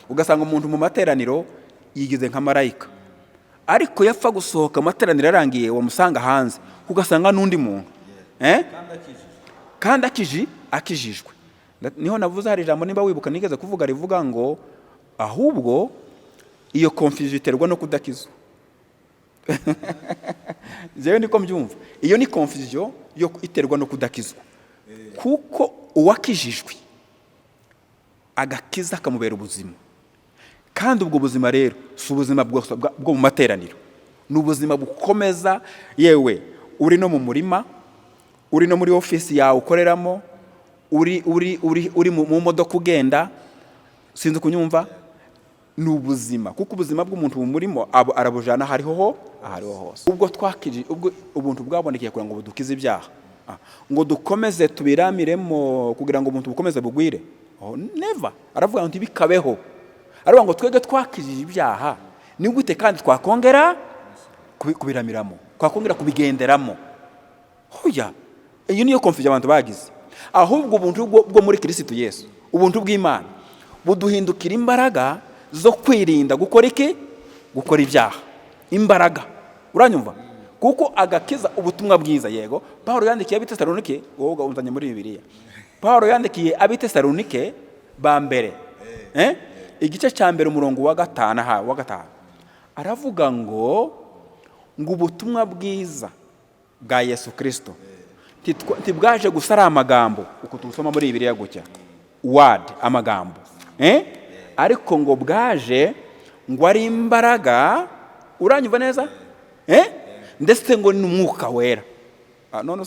Ugasanga umuntu mu materaniro yigize nka marayika, ariko yapfa gusohoka amateraniro arangiye, wamusanga hanze ugasanga n'undi muntu. Eh? Kandi akijijwe. Niho navuze, hari ijambo, niba wibuka, nigeze kuvuga rivuga ngo ahubwo iyo confusion iterwa no kudakizwa. Jewe niko mbyumva, iyo ni confusion yo iterwa no kudakizwa, kuko uwakijijwe agakiza kamubera ubuzima. Kandi ubwo buzima rero si ubuzima bwose bwo mu materaniro, ni ubuzima bukomeza, yewe uri no mu murima, uri no muri ofisi yawe ukoreramo, uri mu modoka ugenda, sinzi kunyumva. Ni ubuzima, kuko ubuzima bw'umuntu bumurimo arabujana ahariho ho ahariho hose. Ubwo twakije, ubwo ubuntu bwabonekeye kugira ngo budukize ibyaha, ngo dukomeze tubiramiremo kugira ngo ubuntu bukomeze bugwire? Oh, never. Aravuga ngo ntibikabeho. Aravuga ngo twebwe twakijije ibyaha, ni gute kandi twakongera kubiramiramo, twakongera kubigenderamo? Hoya, iyo niyo confusion abantu bagize. Ahubwo ubuntu bwo muri Kirisitu Yesu, ubuntu bw'Imana buduhindukira imbaraga zo kwirinda gukora iki? Gukora ibyaha. Imbaraga, uranyumva? Kuko agakiza, ubutumwa bwiza, yego, Paul yandikiye ab'i Tesalonike, wowe unzanye muri Bibiliya, Paul yandikiye ab'i Tesalonike ba mbere, igice cya mbere, umurongo wa gatanu, aha wa gatanu, aravuga ngo ubutumwa bwiza bwa Yesu Kirisito ntibwaje gusa ari amagambo, uko tubusoma muri Bibiliya gutya, word, amagambo, eh? Ariko ngo bwaje ngo ari imbaraga, uranyumva neza, eh? Ndetse ngo ni Umwuka Wera. None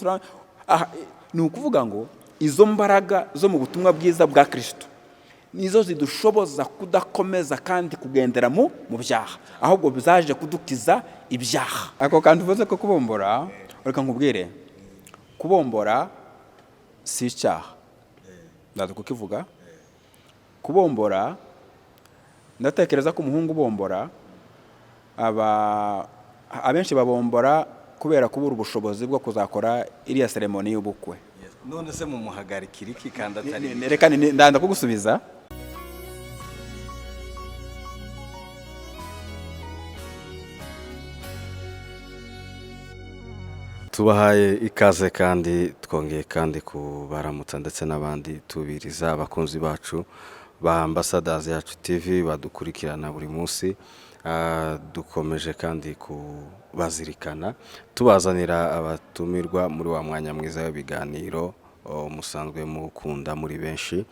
aha, ni ukuvuga ngo izo mbaraga zo mu butumwa bwiza bwa Kirisito nizo zidushoboza kudakomeza kandi kugendera mu byaha, ahubwo zaje kudukiza ibyaha. Ako kantu uvuze ko kubombora, reka nkubwire, kubombora si icyaha, ndaza kukivuga. Kubombora, ndatekereza ko umuhungu ubombora, aba abenshi babombora kubera kubura ubushobozi bwo kuzakora iriya cérémonie y'ubukwe. None se mumuhagarikira iki kandi atari Reka ndanda kugusubiza. Tubahaye ikaze kandi twongeye kandi kubaramutsa, ndetse n'abandi tubiriza abakunzi bacu ba Ambassadors Yacu TV badukurikirana buri munsi. Dukomeje kandi kubazirikana, tubazanira abatumirwa muri wa mwanya mwiza w'ibiganiro musanzwe mukunda muri benshi.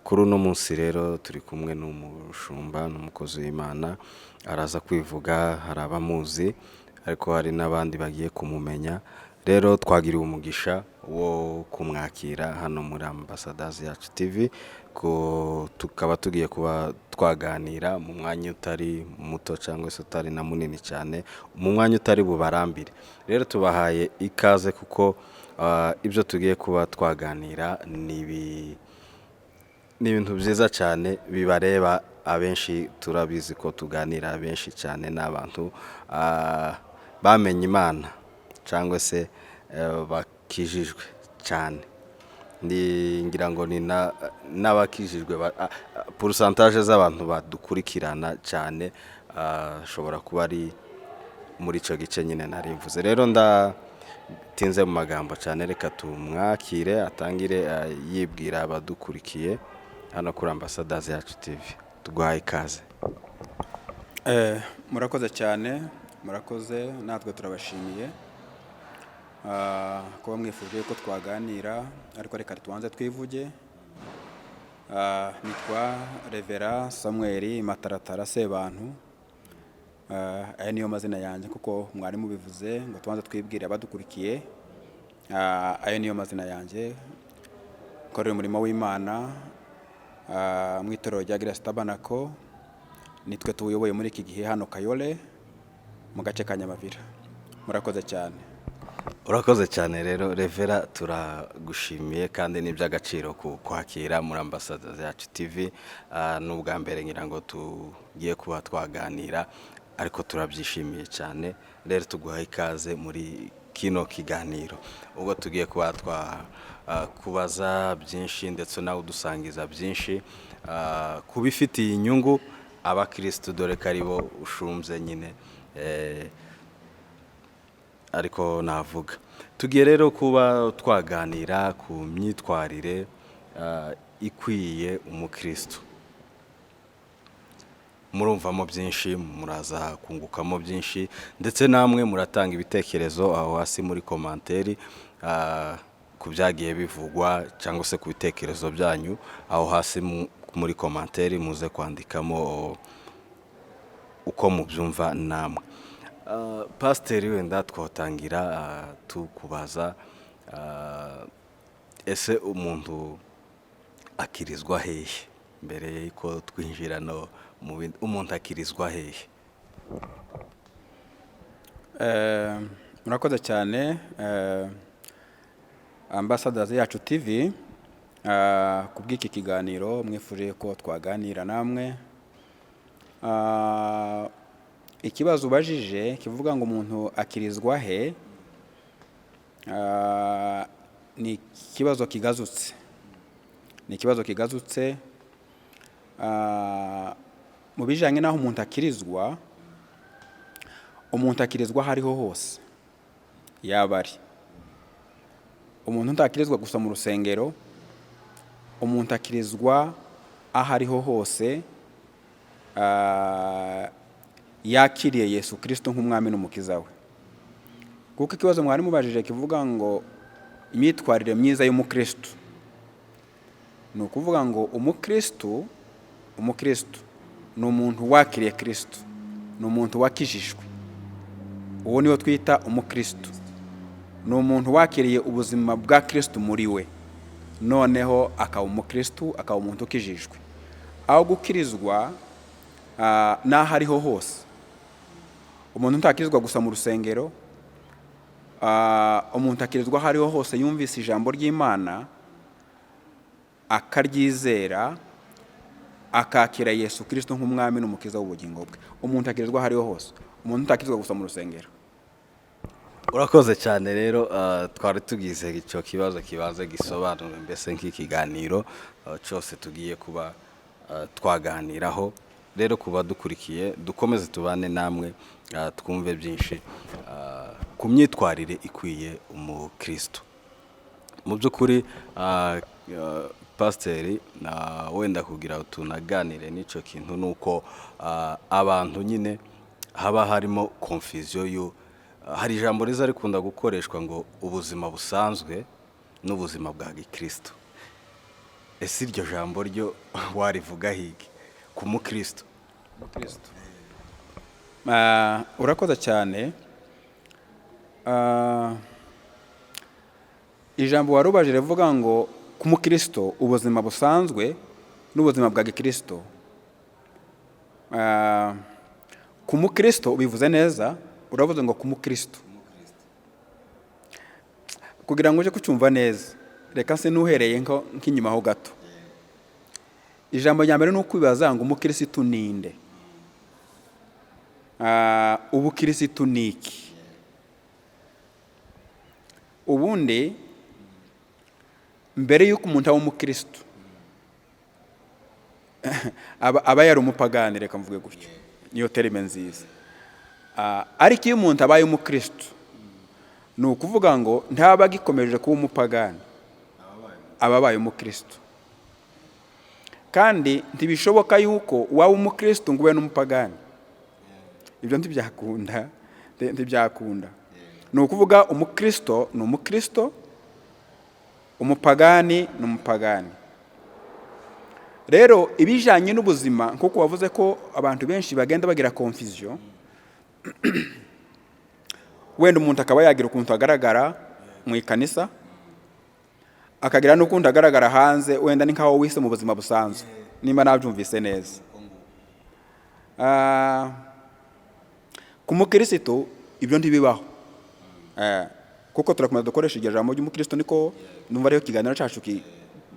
Kuri uno munsi rero turi kumwe n'umushumba n'umukozi w'Imana, araza kwivuga. Hari abamuzi, ariko hari n'abandi bagiye kumumenya. Rero twagiriwe umugisha wo kumwakira hano muri Ambassadors Yacu TV, ko tukaba tugiye kuba twaganira mu mwanya utari muto cyangwa se utari na munini cyane, mu mwanya utari bubarambire. Rero tubahaye ikaze, kuko ibyo tugiye kuba twaganira ni ibintu byiza cyane bibareba abenshi. Turabizi ko tuganira benshi cyane n'abantu bamenye Imana cyangwa se bakijijwe cyane. Ni ngira ngo ni n'abakijijwe pourcentage z'abantu badukurikirana cyane ashobora kuba ari muri icyo gice nyine nari mvuze. Rero ndatinze mu magambo cyane, reka tumwakire atangire yibwira abadukurikiye hano kuri Ambassadors Yacu TV. Tuguhaye ikaze. Murakoze cyane, murakoze, natwe turabashimiye kuba mwifuje ko twaganira. Ariko reka tubanze twivuge. Nitwa Reverend Samuel Mataratara Sebantu. Aya niyo mazina yanjye, kuko mwari mubivuze ngo tubanze twibwire abadukurikiye. Ayo niyo mazina yanjye. Nkorera umurimo w'Imana mu itorero rya Grace Tabernacle, nitwe tuwuyoboye muri iki gihe hano Kayole mu gace ka Nyamavira. Murakoze cyane. Urakoze cyane rero Reverend, turagushimiye kandi ni iby'agaciro ku kwakira muri Ambassadors Yacu TV. Ni ubwa mbere ngira ngo tugiye kuba twaganira, ariko turabyishimiye cyane. Rero tuguha ikaze muri kino kiganiro, ubwo tugiye kuba twa kubaza byinshi ndetse nawe udusangiza byinshi. ku bifitiye inyungu abakirisitu, dore ko aribo ushumbye nyine. Ariko navuga tugiye rero kuba twaganira ku myitwarire ikwiye umukirisitu. Murumvamo byinshi, muraza kungukamo byinshi, ndetse namwe muratanga ibitekerezo aho hasi muri commentaire ku byagiye bivugwa cyangwa se ku bitekerezo byanyu. Aho hasi muri commentaire muze kwandikamo uko mubyumva namwe. Pasiteri, wenda twatangira tukubaza, ese umuntu akirizwa hehe? Mbere y'uko twinjira no mu bindi, umuntu akirizwa hehe? Murakoze cyane, Ambassadors Yacu TV, ku bw'iki kiganiro mwifuje ko twaganira namwe. Ikibazo ubajije kivuga ngo umuntu akirizwa he, ni ikibazo kigazutse, ni ikibazo kigazutse. Mu bijyanye n'aho umuntu akirizwa, umuntu akirizwa aho ariho hose yaba ari. Umuntu ntakirizwa gusa mu rusengero, umuntu akirizwa aho ariho hose yakiriye Yesu Kirisito nk'umwami n'umukiza we. Kuko ikibazo mwari mubajije kivuga ngo imyitwarire myiza y'umukristo, ni ukuvuga ngo umukristo ni umuntu wakiriye Kirisito, ni umuntu wakijijwe. Uwo niwo twita umukristo. Ni umuntu wakiriye ubuzima bwa Kirisito muri we, noneho akaba umukristo, akaba umuntu ukijijwe. Aho gukirizwa n'aho ariho hose. Umuntu ntakirizwa gusa mu rusengero, umuntu akirizwa aho ariho hose yumvise ijambo ry'Imana, akaryizera, akakira Yesu Kirisito nk'umwami n'umukiza w'ubugingo bwe. Umuntu akirizwa aho ariho hose, umuntu ntakirizwa gusa mu rusengero. Urakoze cyane. Rero twari tugize icyo kibazo kibanza gisobanura mbese nk'ikiganiro cyose tugiye kuba twaganiraho. Rero kuba dukurikiye, dukomeze tubane namwe, twumve byinshi ku myitwarire ikwiye umukristo. Mu by'ukuri, pasiteri, wenda kugira ngo tunaganire n'icyo kintu, ni uko abantu nyine haba harimo confusion yo hari ijambo riza rikunda gukoreshwa ngo ubuzima busanzwe n'ubuzima bwa gikristo. Ese iryo jambo ryo warivuga hige ku mukristo? Urakoze cyane. Ijambo warubajije rivuga ngo ku mukristo ubuzima busanzwe n'ubuzima bwa gikristo. Ku mukristo ubivuze neza, uravuze ngo ku mukristo. Kugira ngo uje kucyumva neza, reka se n'uhereye nk'inyuma ho gato. Ijambo rya mbere ni ukwibaza ngo umukirisitu ninde? Ubukirisitu ni iki? Ubundi mbere y'uko umuntu aba umukirisitu, aba yari umupagani, reka mvuge gutyo, niyo terme nziza. Ariko iyo umuntu abaye umukirisitu, ni ukuvuga ngo ntaba agikomeje kuba umupagani, aba abaye umukirisitu. Kandi ntibishoboka yuko waba umukirisitu ngo ube n'umupagani. Ibyo ntibyakunda, ntibyakunda. Ni ukuvuga umukristo ni umukristo, umupagani ni umupagani. Rero ibijyanye n'ubuzima, nk'uko wavuze ko abantu benshi bagenda bagira confusion, wenda umuntu akaba yagira ukuntu agaragara mu ikanisa, akagira n'ukundi agaragara hanze, wenda ni nk'aho wise mu buzima busanzwe, nimba nabyumvise neza. Ku mukirisitu ibyo ntibibaho. Kuko turakomeza dukoresha iryo jambo ry'umukristo, niko numva ariyo kiganiro cyacu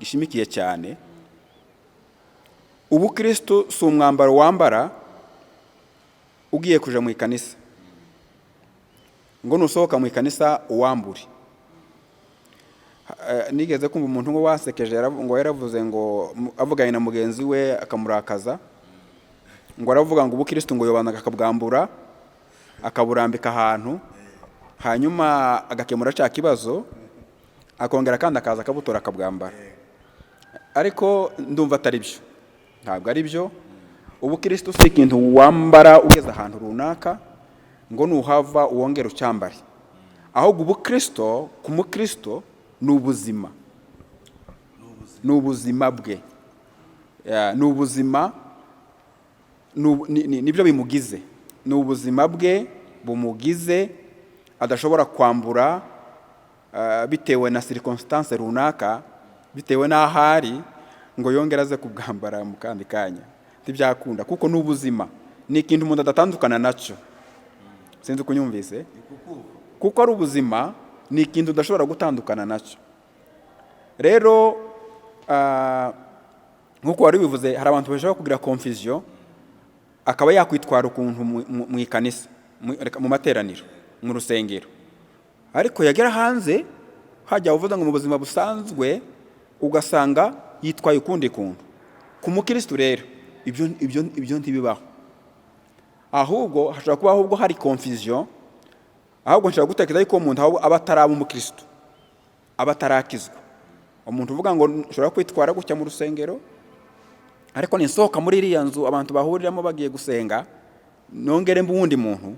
gishimikiye cyane. Ubukristo si umwambaro wambara ugiye kuja mu ikanisa, ngo nusohoka mu ikanisa uwambure. Nigeze kumva umuntu ngo wasekeje, ngo yaravuze ngo avuganye na mugenzi we akamurakaza, ngo aravuga ngo ubukristo ngo yobanza akabwambura, akaburambika ahantu, hanyuma agakemura cya kibazo, akongera kandi akaza akabutora akabwambara. Ariko ndumva atari byo, ntabwo ari byo. Ubukristo si ikintu wambara ugeze ahantu runaka ngo nuhava wongere ucyambare, ahubwo ubukristo ku mukristo ni ubuzima, ni ubuzima bwe. Ya, ni ubuzima, nibyo bimugize, ni ubuzima bwe bumugize, adashobora kwambura bitewe na circonstance runaka, bitewe n'aho ari, ngo yongere aze kubwambara mu kandi kanya. Ntibyakunda, kuko ni ubuzima, ni ikintu umuntu adatandukana nacyo. Sinzi uko unyumvise. Kuko ari ubuzima, ni ikintu udashobora gutandukana nacyo. Rero nk'uko wari bivuze, hari abantu bashobora kugira confusion, akaba yakwitwara ukuntu mu ikanisa, reka, mu materaniro, mu rusengero, ariko yagera hanze hajya uvuga ngo mu buzima busanzwe, ugasanga yitwaye ukundi kuntu. Ku mukristo rero ibyo ntibibaho, ahubwo hashobora kuba ahubwo hari confusion. Ahubwo nshobora gutekereza yuko umuntu ahubwo aba ataraba umukristo, aba atarakizwa. Umuntu uvuga ngo nshobora kwitwara gutya mu rusengero, ariko ninsohoka muri iriya nzu abantu bahuriramo bagiye gusenga nongere mbe uwundi muntu,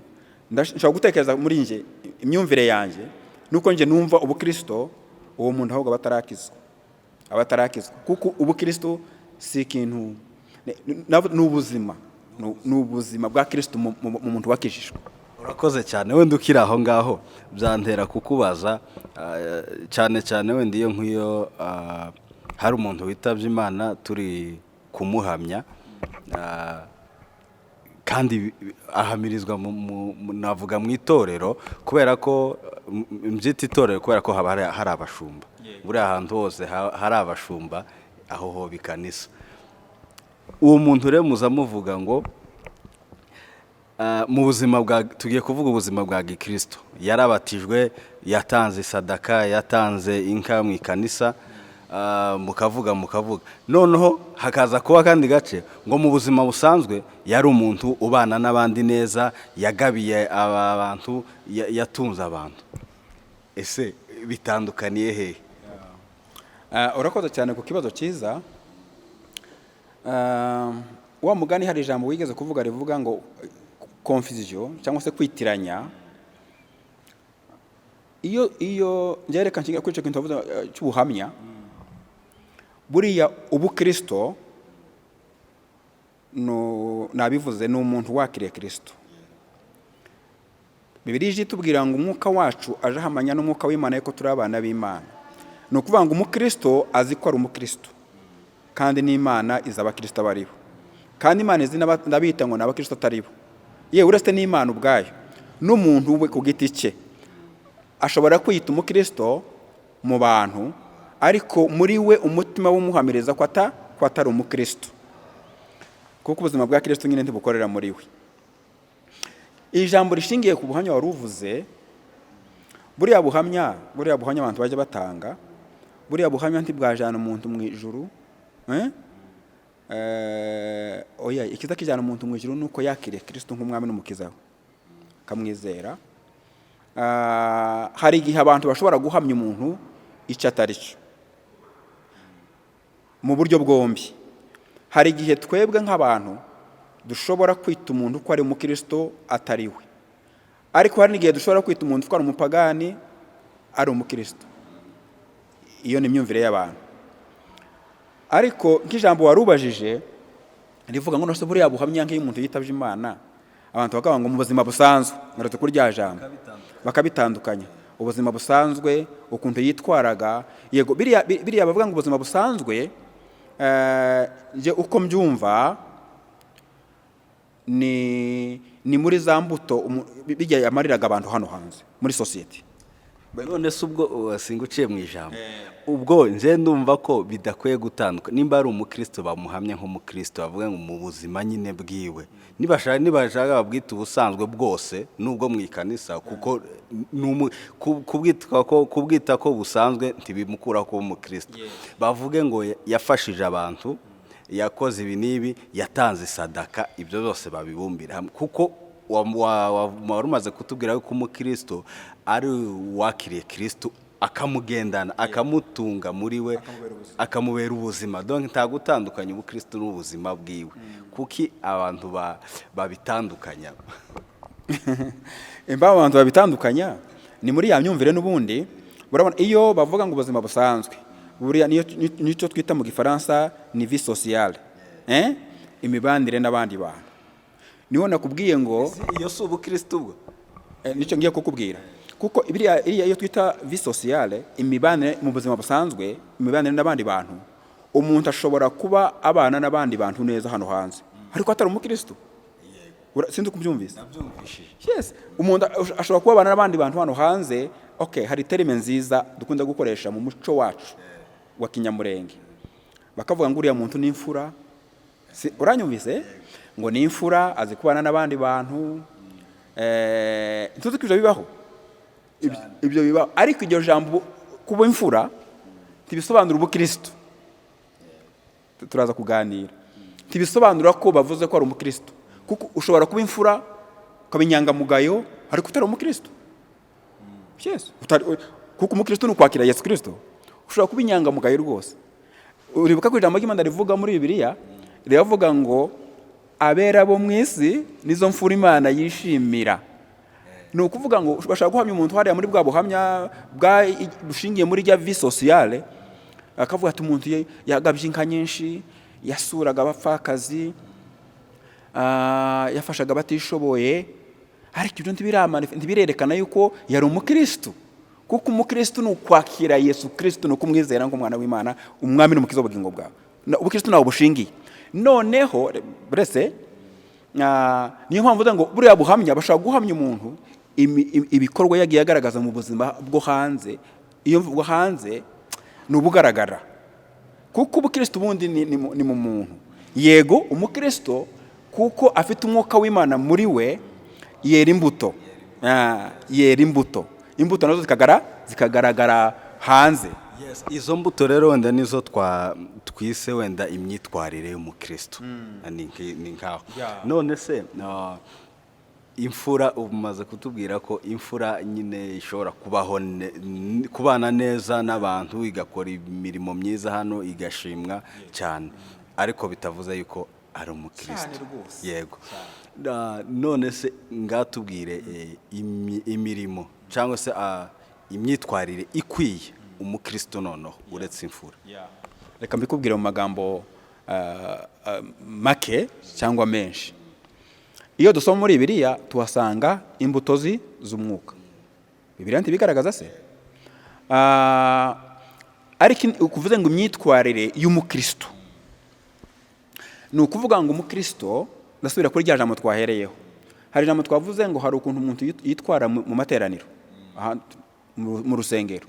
nshobora gutekereza muri njye, imyumvire yanjye nuko njye numva ubukristo, uwo muntu ahubwo aba atarakizwa, aba atarakizwa, kuko ubukristo si ikintu, ni ubuzima, ni ubuzima bwa Kristo mu muntu wakijijwe. Urakoze cyane. Wenda ukiri aho ngaho, byantera kukubaza cyane cyane wenda iyo nk'iyo hari umuntu witabye Imana turi kumuhamya, kandi ahamirizwa navuga mu itorero, kubera ko mbyita itorero kubera ko haba hari abashumba. Buriya ahantu hose hari abashumba, aho hoba ikanisa. Uwo muntu rero muza muvuga ngo mu buzima bwa, tugiye kuvuga ubuzima bwa gikristo, yarabatijwe, yatanze isadaka, yatanze inka mu ikanisa, mukavuga, noneho hakaza kuba akandi gace ngo mu buzima busanzwe yari umuntu ubana n'abandi neza, yagabiye aba bantu, yatunze abantu. Ese bitandukaniye hehe? Urakoze cyane ku kibazo cyiza. Wa mugani hari ijambo wigeze kuvuga rivuga ngo confusion cyangwa se kwitiranya. Iyo njye reka nshinga kuri icyo kintu wavuze cy'ubuhamya. Buriya ubukristo nabivuze, ni umuntu wakiriye Kristo. Bibiliya ije itubwira ngo umwuka wacu aje ahamanya n'umwuka w'Imana yuko turi abana b'Imana. Ni ukuvuga ngo umukristo azi ko ari umukristo, kandi n'Imana izi abakristo abo ari bo, kandi Imana izi n'abita ngo ni abakristo atari bo. Yewe, uretse n'Imana ubwayo, n'umuntu we ku giti cye ashobora kwiyita umukristo mu bantu, ariko muri we umutima w'umuhamiriza ko atari umukristo, kuko ubuzima bwa Kristo nyine ntibukorera muri we. Iri jambo rishingiye ku buhamya wari uvuze, buriya buhamya abantu bajya batanga, buriya buhamya ntibwajyana umuntu mu ijuru, eh? Oya, ikiza kijyana umuntu mu ijuru ni uko yakiriye Kristo nk'umwami n'umukiza we, akamwizera. Hari igihe abantu bashobora guhamya umuntu icyo atari cyo mu buryo bwombi. Hari igihe twebwe nk'abantu dushobora kwita umuntu ko ari umukristo atari we, ariko hari n'igihe dushobora kwita umuntu ko ari umupagani ari umukristo. Iyo ni imyumvire y'abantu. Ariko nk'ijambo wari ubajije rivuga ngo nose buriya buhamya, nk'iyo umuntu yitabye Imana, abantu bakavuga ngo mu buzima busanzwe, ngarutse kuri rya jambo, bakabitandukanya, ubuzima busanzwe ukuntu yitwaraga. Yego, biriya bavuga ngo ubuzima busanzwe, njye uko mbyumva ni muri za mbuto bijya yamariraga abantu hano hanze muri sosiyete. None se ubwo singa uciye mu ijambo, ubwo nje ndumva ko bidakwiye gutandukana. Nimba ari umukristo, bamuhamye nk'umukristo, bavuga ngo mu buzima nyine bwiwe, nibashaka babwita ubusanzwe bwose nubwo mu ikanisa, kuko kubwita ko busanzwe ntibimukuraho kuba umukristo. Bavuge ngo yafashije abantu, yakoze ibi n'ibi, yatanze sadaka, ibyo byose babibumbira hamwe, kuko wari umaze kutubwira yuko umukristo ari uwakiriye Kristo, akamugendana, akamutunga muri we, akamubera ubuzima. Donc nta gutandukanya ubukristo n'ubuzima bwiwe. Kuki abantu babitandukanya? Impamvu abantu babitandukanya ni muri ya myumvire n'ubundi. Urabona, iyo bavuga ngo ubuzima busanzwe, buriya nicyo twita mu Gifaransa ni vie sociale, eh? Imibanire n'abandi bantu. Niho nakubwiye ngo Iyo si ubukristo ubwo? Nicyo ngiye kukubwira, kuko biriya iriya iyo twita vie sociale, imibanire mu buzima busanzwe, imibanire n'abandi bantu, umuntu ashobora kuba abana n'abandi bantu neza hano hanze ariko atari umukristo. Sinzi uko ubyumvise. Yes, umuntu ashobora kuba abana n'abandi bantu hano hanze. Okay, hari terme nziza dukunda gukoresha mu muco wacu wa Kinyamurenge, bakavuga ngo uriya muntu ni imfura. Uranyumvise? Ngo ni imfura, azi kubana n'abandi bantu. Ntuzi ko ibyo bibaho? Ibyo bibaho, ariko iryo jambo kuba imfura ntibisobanura ubukristo. Turaza kuganira. Ntibisobanura ko bavuze ko ari umukristo, kuko ushobora kuba imfura, ukaba inyangamugayo, ariko utari umukristo. Yes, kuko umukristo ni ukwakira Yesu Kristo. Ushobora kuba inyangamugayo rwose. Uribuka ko ijambo ry'Imana rivuga muri Bibiliya, riravuga ngo abera bo mu isi nizo mfura Imana yishimira. Ni ukuvuga ngo bashaka guhamya umuntu hariya muri bwa buhamya bwa bushingiye muri rya vie sociale, akavuga ati umuntu yagabye inka nyinshi, yasuraga abapfakazi, yafashaga abatishoboye, ariko ibyo ntibirerekana yuko yari umukristo, kuko umukristo ni ukwakira Yesu Kristo, ni ukumwizera nk'umwana w'Imana, umwami n'umukiza w'ubugingo bwawe. Ubukristo ntabwo bushingiye noneho burese. Niyo mpamvu uvuga ngo buriya buhamya bashobora guhamya umuntu ibikorwa yagiye agaragaza mu buzima bwo hanze. Iyo mvugo hanze ni ubugaragara, kuko ubukristo ubundi ni mu muntu. Yego, umukristo kuko afite umwuka w'Imana muri we, yera imbuto. Yera imbuto, imbuto nazo zikagaragara hanze. Yes, izo mbuto rero wenda nizo twise wenda imyitwarire y'umukristo. Ni nkaho. None se imfura, umaze kutubwira ko imfura nyine ishobora kubaho kubana neza n'abantu, igakora imirimo myiza hano, igashimwa cyane, ariko bitavuze yuko ari umukristo. Cyane rwose. Yego. None se ngatubwire imirimo cyangwa se imyitwarire ikwiye umukristo noneho uretse imfura. Reka mbikubwire mu magambo make cyangwa menshi. Iyo dusoma muri Bibiliya tuhasanga imbuto z'umwuka. Bibiliya ntibigaragaza se? Ariko ukuvuze ngo imyitwarire y'umukristo, ni ukuvuga ngo umukristo, ndasubira kuri rya jambo twahereyeho. Hari ijambo twavuze ngo hari ukuntu umuntu yitwara mu materaniro, aha, mu rusengero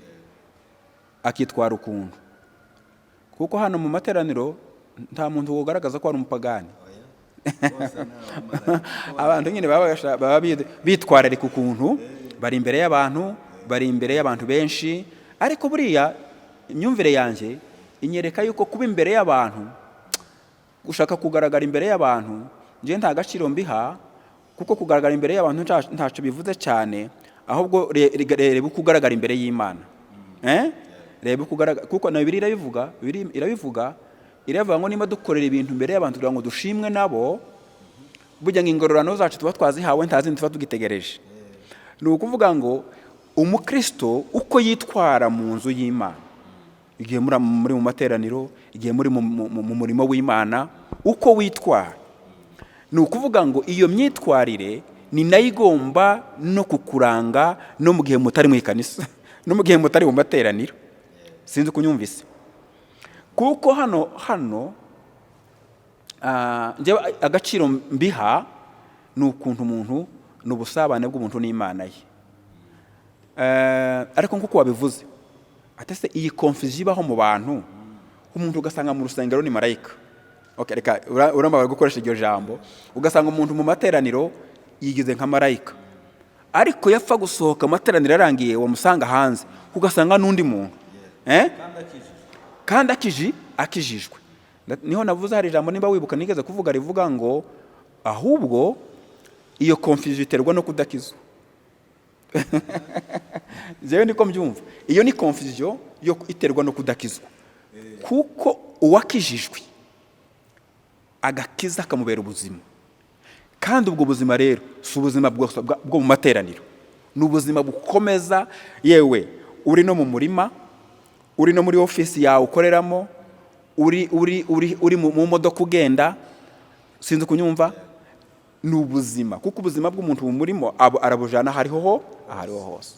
akitwara ukuntu, kuko hano mu materaniro nta muntu ugaragaza ko ari umupagani. Abantu nyine baba bitwararika ukuntu bari imbere y'abantu, bari imbere y'abantu benshi. Ariko buriya imyumvire yanjye inyereka yuko kuba imbere y'abantu, gushaka kugaragara imbere y'abantu, njyewe nta gaciro mbiha, kuko kugaragara imbere y'abantu ntacyo bivuze cyane. Ahubwo reba uko ugaragara imbere y'Imana. Eh? Reba uko ugaragara, kuko na Bibiliya irabivuga. Bibiliya irabivuga ngo niba dukorera ibintu imbere y'abantu kugira ngo dushimwe nabo, burya ngo ingororano zacu tuba twazihawe, nta zindi tuba tugitegereje. Ni ukuvuga ngo umukristo uko yitwara mu nzu y'Imana, igihe muri mu materaniro, igihe muri mu murimo w'Imana, uko witwara, ni ukuvuga ngo iyo myitwarire ni nayo igomba no kukuranga no mu gihe mutari mu ikanisa, no mu gihe mutari mu materaniro. Sinzi uko unyumvise, kuko hano njyewe agaciro mbiha ni ukuntu umuntu, ni ubusabane bw'umuntu n'Imana ye. Ariko nk'uko wabivuze, ate se iyi confusion ibaho mu bantu, umuntu ugasanga mu rusengero ni marayika. Okay, reka urambabara gukoresha iryo jambo. Ugasanga umuntu mu materaniro yigize nka marayika, ariko yapfa gusohoka amateraniro arangiye, wamusanga hanze ugasanga n'undi muntu, eh? Kandi akijijwe. Niho navuze, hari ijambo, nimba wibuka, nigeze kuvuga rivuga ngo ahubwo iyo confusion iterwa no kudakizwa. Njyewe niko mbyumva, iyo ni confusion yo iterwa no kudakizwa, kuko uwakijijwe agakiza kamubera ubuzima. Kandi ubwo buzima rero si ubuzima bwose bwo mu materaniro, ni ubuzima bukomeza, yewe uri no mu murima, uri no muri ofisi yawe ukoreramo, uri mu modoka ugenda, sinzi kunyumva. Ni ubuzima, kuko ubuzima bw'umuntu bumurimo arabujana ahariho ho ahariho hose.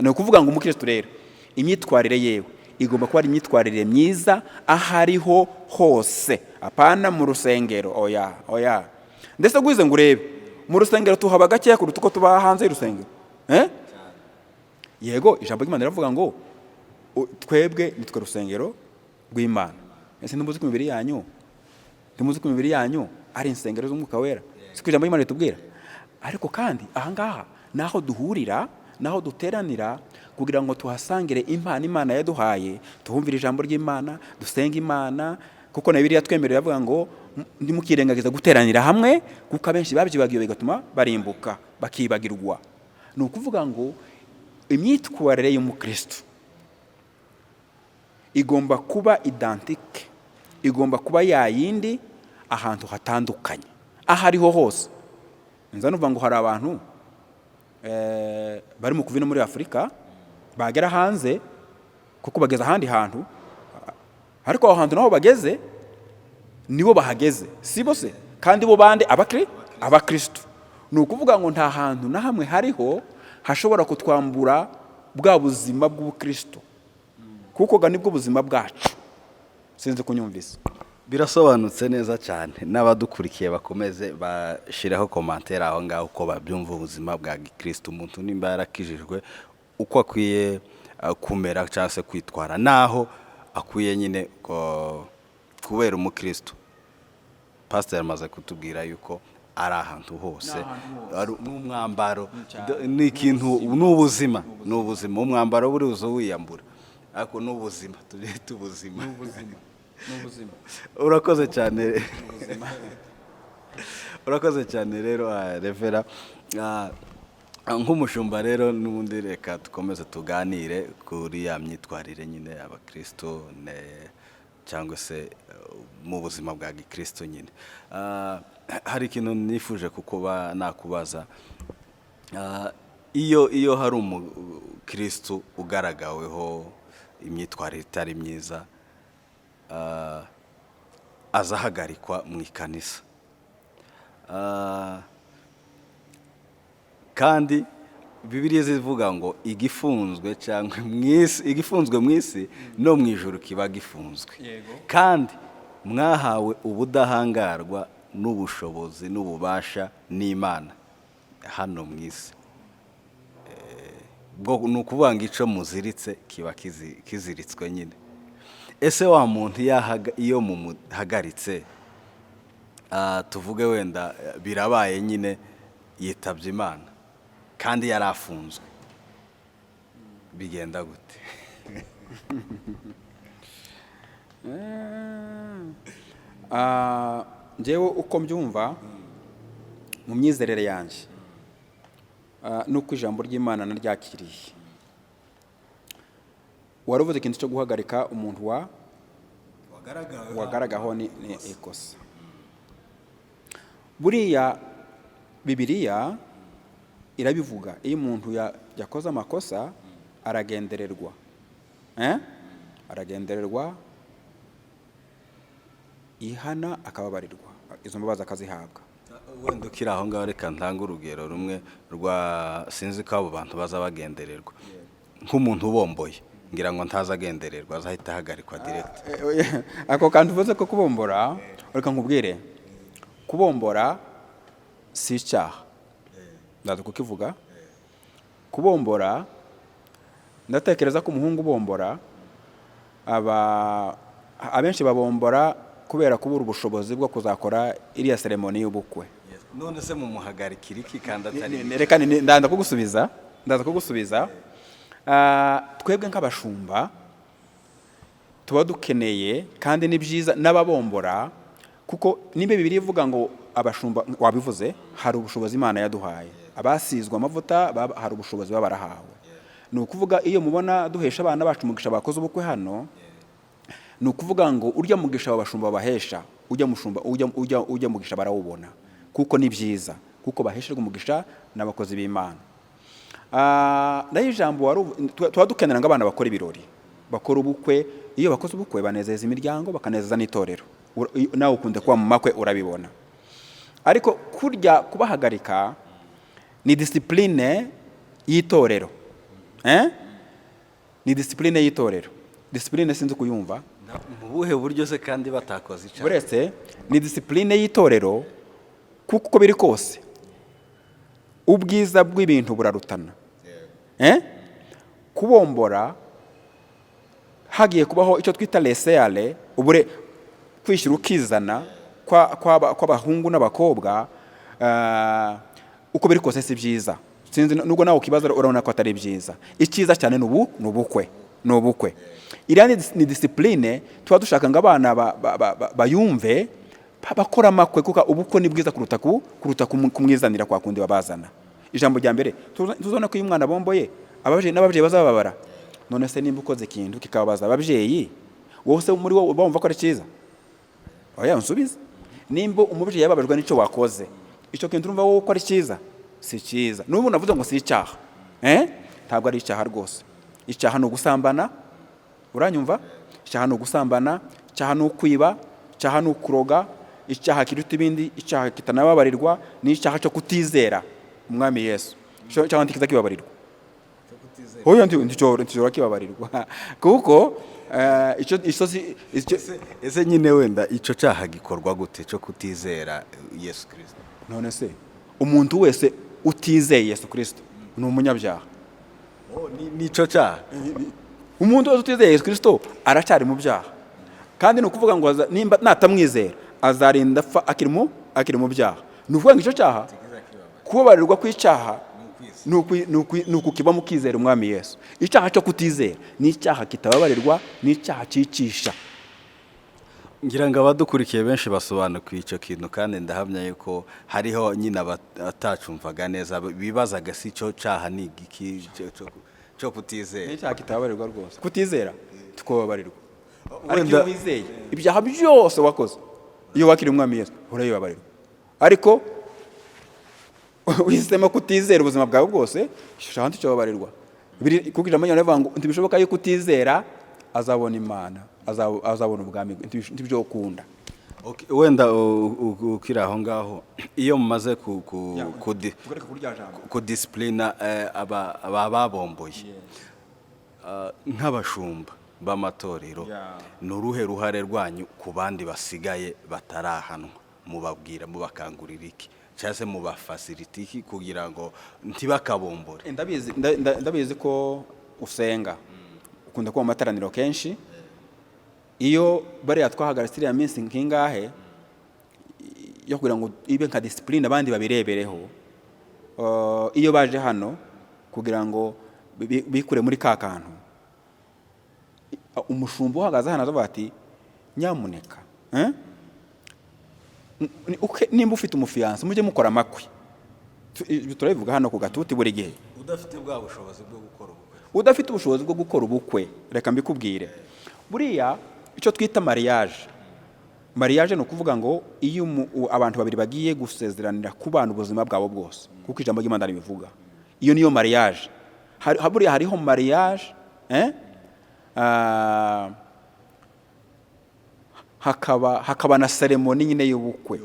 Ni ukuvuga ngo umukristo rero imyitwarire yewe igomba kuba ari imyitwarire myiza aho ariho hose, apana mu rusengero. Oya, oya. Ndetse gwize ngo urebe mu rusengero tuhaba gakeya kuruta uko tuba hanze y'urusengero, eh? Yego, ijambo ry'Imana riravuga ngo twebwe nitwe rusengero rw'Imana. Ese ntimuzi ko imibiri yanyu ari insengero z'Umwuka Wera? Siko ijambo ry'Imana ritubwira? Ariko kandi ahangaha naho duhurira, naho duteranira kugira ngo tuhasangire impano Imana yaduhaye, tuhumvire ijambo ry'Imana, dusenge Imana, kuko na Bibiliya twemerera avuga ngo ntimukirengagiza guteranira hamwe, kuko abenshi babyibagiwe bigatuma barimbuka bakibagirwa. Ni ukuvuga ngo imyitwarire y'umukristo igomba kuba identique, igomba kuba yayindi ahantu hatandukanye, aho ariho hose. Nza numva ngo hari abantu bari mu kuva ino muri Afurika, bagera hanze, kuko bageze ahandi hantu, ariko aho hantu naho bageze nibo bahageze, si bo se kandi bo bande? Abakristo. Ni ukuvuga ngo nta hantu na hamwe hariho hashobora kutwambura bwa buzima bw'ubukristo, kuko ga nibwo buzima bwacu. Sinzi kunyumvise. Birasobanutse neza cyane. N'abadukurikiye bakomeze bashyiraho commentaire aho ngaho uko babyumva, ubuzima bwa gikristo, umuntu nimba yarakijijwe, uko akwiye kumera cyangwa se kwitwara, naho akwiye nyine kubera umukristo. Pasiteri amaze kutubwira yuko ari ahantu hose, n'umwambaro ni ikintu, ni ubuzima, ni ubuzima. Umwambaro buri uza wiyambura, ariko ni ubuzima, tubyite ubuzima. Ni ubuzima. Urakoze cyane, urakoze cyane. Rero Reverend, nk'umushumba rero n'ubundi reka dukomeze tuganire kuri ya myitwarire nyine abakristo cyangwa se mu buzima bwa gikristo nyine. Hari ikintu nifuje kukuba nakubaza. Iyo hari umukristo ugaragaweho imyitwarire itari myiza, azahagarikwa mu ikanisa. Kandi Bibiliya zivuga ngo igifunzwe cyangwa mu isi, igifunzwe mu isi no mu ijuru kiba gifunzwe. Kandi mwahawe ubudahangarwa n'ubushobozi n'ububasha n'Imana hano mu isi. Bwo ni ukuvuga ngo icyo muziritse kiba kiziritswe nyine. Ese wa muntu iyo mumuhagaritse, tuvuge wenda birabaye nyine yitabye Imana kandi yari afunzwe, bigenda gute? Njyewe uko mbyumva mu myizerere yanjye, nuko ijambo ry'Imana naryakiriye, wari uvuze ikintu cyo guhagarika umuntu wa wagaragaho ni ikosa. Buriya Bibiliya irabivuga, iyo umuntu yakoze amakosa aragendererwa, eh? Aragendererwa, ihana akababarirwa, izo mbabazi akazihabwa. Wenda ukiri aho ngaho, reka ntange urugero rumwe rwa, sinzi ko abo bantu baza bagendererwa, nk'umuntu ubomboye, ngira ngo ntaza agendererwa, azahita ahagarikwa direct. Oya, ako kantu uvuze ko kubombora, reka nkubwire, kubombora si icyaha, ndaza kukivuga. Kubombora, ndatekereza ko umuhungu ubombora, aba abenshi babombora kubera kubura ubushobozi bwo kuzakora iriya cérémonie y'ubukwe. None se mumuhagarikira iki kandi atari Reka ndaza kugusubiza, ndaza kugusubiza. Twebwe nk'abashumba tuba dukeneye, kandi ni byiza n'ababombora, kuko niba Bibiliya ivuga ngo abashumba, wabivuze, hari ubushobozi Imana yaduhaye, abasizwe amavuta hari ubushobozi baba barahawe. Ni ukuvuga, iyo mubona duhesha abana bacu umugisha bakoze ubukwe hano, ni ukuvuga ngo urya mugisha abashumba bahesha, ujya mushumba ujya mugisha barawubona, kuko ni byiza, kuko bahesherwa umugisha n'abakozi b'Imana. Naho ijambo wari tuba dukenera ngo abana bakore ibirori, bakora ubukwe. Iyo bakoze ubukwe banezeza imiryango, bakanezeza n'itorero. Nawe ukunze kuba mu makwe, urabibona. Ariko kurya kubahagarika ni discipline y'itorero, eh? Ni discipline y'itorero. Discipline sinzi kuyumva. Mu buhe buryo se kandi batakoze icyaha? Uretse ni discipline y'itorero, kuko uko biri kose ubwiza bw'ibintu burarutana, eh? Kubombora hagiye kubaho icyo twita laisser-aller, ubure kwishyura ukizana kw'abahungu n'abakobwa. Uko biri kose si byiza. Sinzi nubwo nawe ukibaza, urabona ko atari byiza. Icyiza cyane ni ubukwe, ni ubukwe. Iriya ni discipline tuba dushaka ngo abana bayumve, bakora amakwe, kuko ubukwe ni bwiza kuruta kumwizanira kwa kundi babazana. Ijambo rya mbere, tuzabona ko iyo umwana bomboye, ababyeyi n'ababyeyi bazababara. None se nimba ukoze ikintu kikababaza ababyeyi, wowe se muri wowe bumva ko ari cyiza? Oya, nsubize. Nimba umubyeyi yababajwe n'icyo wakoze, icyo kintu urumva wowe ko ari cyiza? Si cyiza. N'ubu navuze ngo si icyaha, eh? Ntabwo ari icyaha rwose. Icyaha ni ugusambana, uranyumva? Icyaha ni ugusambana, icyaha ni ukwiba, icyaha ni ukuroga. Icyaha kiruta ibindi, icyaha kitanababarirwa, ni icyaha cyo kutizera Umwami Yesu. Icyo cyaha ntikiza kibabarirwa. Oya, nticyora kibabarirwa, kuko icyo icyo. Ese nyine wenda icyo cyaha gikorwa gute cyo kutizera Yesu Kirisito? None se umuntu wese utizeye Yesu Kirisito ni umunyabyaha. Nicyo cyaha? Umuntu wese utizeye Yesu Kirisito aracyari mu byaha, kandi ni ukuvuga ngo nimba natamwizera azarinda apfa akiri mu byaha. Ni ukuvuga ngo icyo cyaha, kubabarirwa kw'icyaha ni ukukibamo ukizera Umwami Yesu. Icyaha cyo kutizera ni icyaha kitababarirwa, ni icyaha cyicisha. Ngira ngo abadukurikiye benshi basobanukiwe icyo kintu, kandi ndahamya yuko hariho nyine abatacumvaga neza, bibazaga si icyo cyaha ni igiki cyo kutizera. Ni icyaha kitababarirwa rwose. Kutizera tukababarirwa, ariko iyo wizeye, ibyaha byose wakoze, iyo wakiriye Umwami Yesu urabibabarirwa. Ariko uhisemo kutizera ubuzima bwawe bwose, icyo nticyobabarirwa. Kuko ijambo ry'Imana rivuga ngo ntibishoboka yuko utizera azabona Imana, azabona ubwami, ntibishobokunda. Okay, wenda ukiri aho ngaho, iyo mumaze Tugaruke kuri rya jambo. Kudisipurina aba babomboye, nk'abashumba b'amatorero, ni uruhe ruhare rwanyu ku bandi basigaye batarahanwa? Mubabwira, mubakangurira iki, cyangwa se mubafasirita iki kugira ngo ntibakabombore? Ndabizi, ndabizi ko usenga, ukunda kuba mu materaniro kenshi. Iyo bariya twahagaritse iriya minsi nk'ingahe yo kugira ngo ibe nka discipline, abandi babirebereho, iyo baje hano kugira ngo bikure muri ka kantu, umushumba uhagaze hano aravuga ati: "Nyamuneka, eh? Nimba ufite umufiancé, mujye mukora amakwe." Ibyo turabivuga hano ku gatuti buri gihe. Udafite bwa bushobozi bwo gukora ubukwe. Udafite ubushobozi bwo gukora ubukwe, reka mbikubwire. Buriya icyo twita mariage, mariage ni ukuvuga ngo iyo abantu babiri bagiye gusezeranira kubana ubuzima bwabo bwose, kuko ijambo ry'Imana ribivuga, iyo niyo mariage. Buriya hariho mariage, eh? Hakaba na cérémonie nyine y'ubukwe,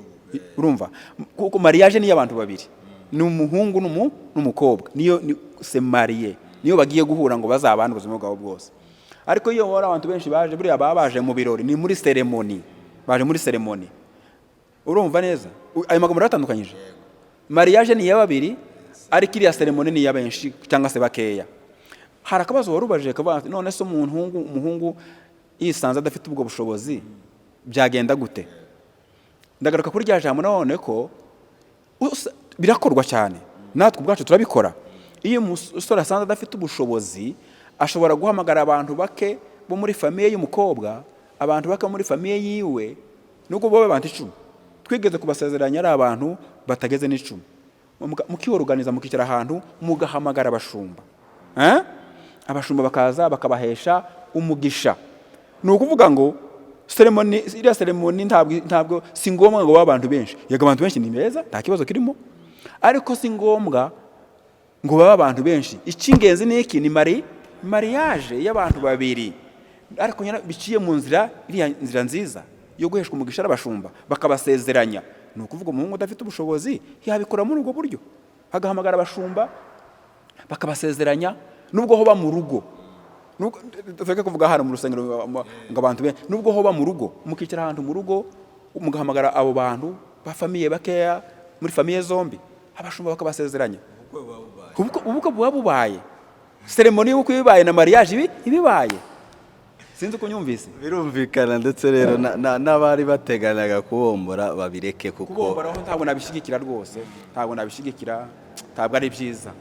urumva? Kuko mariage ni iy'abantu babiri, ni umuhungu n'umukobwa, niyo ni se marié, niyo bagiye guhura ngo bazabane ubuzima bwabo bwose. Ariko iyo hari abantu benshi baje, buriya baba baje mu birori, ni muri cérémonie, baje muri cérémonie. Urumva neza? Ayo magambo aratandukanyije. Mariage ni iya babiri. Ariko iriya cérémonie ni iya benshi cyangwa se bakeya. Hari akabazo wari ubajije kavuga ati: "None se umuhungu yisanze adafite ubwo bushobozi, byagenda gute?" Ndagaruka kuri rya jambo none ko birakorwa cyane, natwe ubwacu turabikora. Iyo umusore asanze adafite ubushobozi, ashobora guhamagara abantu bake bo muri famille y'umukobwa, abantu bake bo muri famille yiwe, nubwo bobe abantu 10. Twigeze kubasezeranya ari abantu batageze n'10. Mukiyoruganiza, mukicara ahantu, mugahamagara abashumba. Eh? Abashumba bakaza bakabahesha umugisha. Ni ukuvuga ngo cérémonie, iriya cérémonie ntabwo si ngombwa ngo babe abantu benshi. Yego, abantu benshi ni beza, nta kibazo kirimo, ariko si ngombwa ngo babe abantu benshi. Icy'ingenzi ni iki? Ni mariage y'abantu babiri, ariko nyine biciye mu nzira, iriya nzira nziza yo guheshwa umugisha n'abashumba bakabasezeranya. Ni ukuvuga umuhungu udafite ubushobozi yabikora muri ubwo buryo, agahamagara abashumba bakabasezeranya, nubwo hoba mu rugo. Tureke kuvuga hano mu rusengero ngo abantu benshi. Nubwo hoba mu rugo, mukicara ahantu mu rugo, mugahamagara abo bantu ba famille bakeya muri famille zombi, abashumba bakabasezeranya, ubukwe buba bubaye. Cérémonie y'ubukwe ibibaye na mariage ibibaye. Sinzi uko unyumvise. Birumvikana. Ndetse rero n'abari bateganyaga kubombora babireke kuko Kubombora ntabwo nabishyigikira rwose, ntabwo nabishyigikira, ntabwo ari byiza.